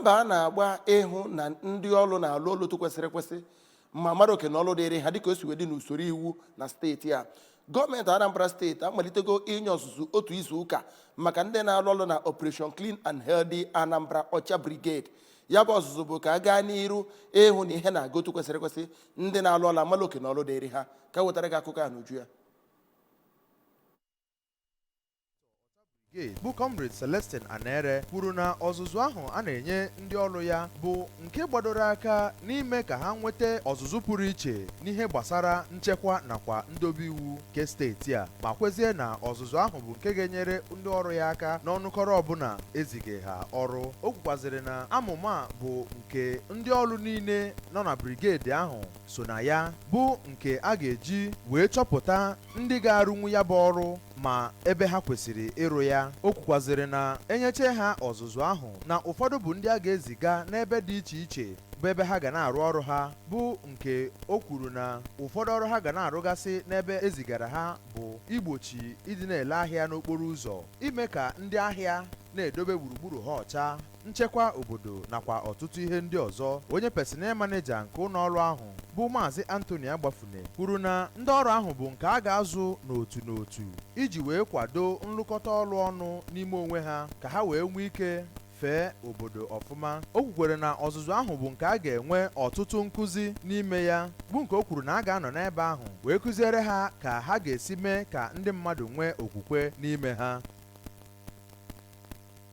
Mbọ a na-agba ịhụ na ndị ọrụ na-alụ ọlụ otu kwesịrị ekwesị ma mara oke na ọlụ dịrị ha dịka o si wee dị n'usoro iwu na steeti a, gọọmenti Anambra Steeti amalitego inye ọzụzụ otu izu ụka maka ndị na-alụ ọlụ na Operation Clean and Healthy Anambra Ọcha Brigade. Ya bụ ọzụzụ bụ ka a gaa n'iru ịhụ na ihe na-aga otu kwesịrị ekwesị, ndị na-alụ ọlụ amala oke na ọlụ dịrị ha. Ka wetara gị akụkọ a n'uju ya. Brigade bụ Comrade Celestine Anere kwuru na ọzụzụ ahụ a na-enye ndị ọrụ ya bụ nke gbadoro aka n'ime ka ha nweta ọzụzụ pụrụ iche n'ihe gbasara nchekwa nakwa ndobe iwu nke steeti a, ma kwezie na ọzụzụ ahụ bụ nke ga-enyere ndị ọrụ ya aka n'ọnụkọrọ ọbụla ezige ha ọrụ. O kwukwazịrị na amụma bụ nke ndị ọrụ niile nọ na brigade ahụ so na ya, bụ nke a ga-eji wee chọpụta ndị ga-arụnwu ya bụ ọrụ ma ebe ha kwesịrị ịrụ ya. O kwukwazịrị na enyeche ha ọzụzụ ahụ, na ụfọdụ bụ ndị a ga-eziga n'ebe dị iche iche bụ ebe ha ga na-arụ ọrụ ha, bụ nke o kwuru na ụfọdụ ọrụ ha ga na-arụgasị n'ebe ezigara ha bụ igbochi ịdị na-ele ahịa n'okporo ụzọ, ime ka ndị ahịa na-edobe gburugburu ha ọcha, nchekwa obodo nakwa ọtụtụ ihe ndị ọzọ. Onye personnel manager nke ụlọ ọrụ ahụ bụ Maazị Anthony Agbafune kwuru na ndị ọrụ ahụ bụ nke a ga-azụ n'otu n'otu iji wee kwado nrụkọta ọrụ ọnụ n'ime onwe ha ka ha wee nwee ike fee obodo ọfụma. O kwukwere na ọzụzụ ahụ bụ nke a ga-enwe ọtụtụ nkụzi n'ime ya, bụ nke o kwuru na a ga-anọ n'ebe ahụ wee kụziere ha ka ha ga-esi mee ka ndị mmadụ nwee okwukwe n'ime ha.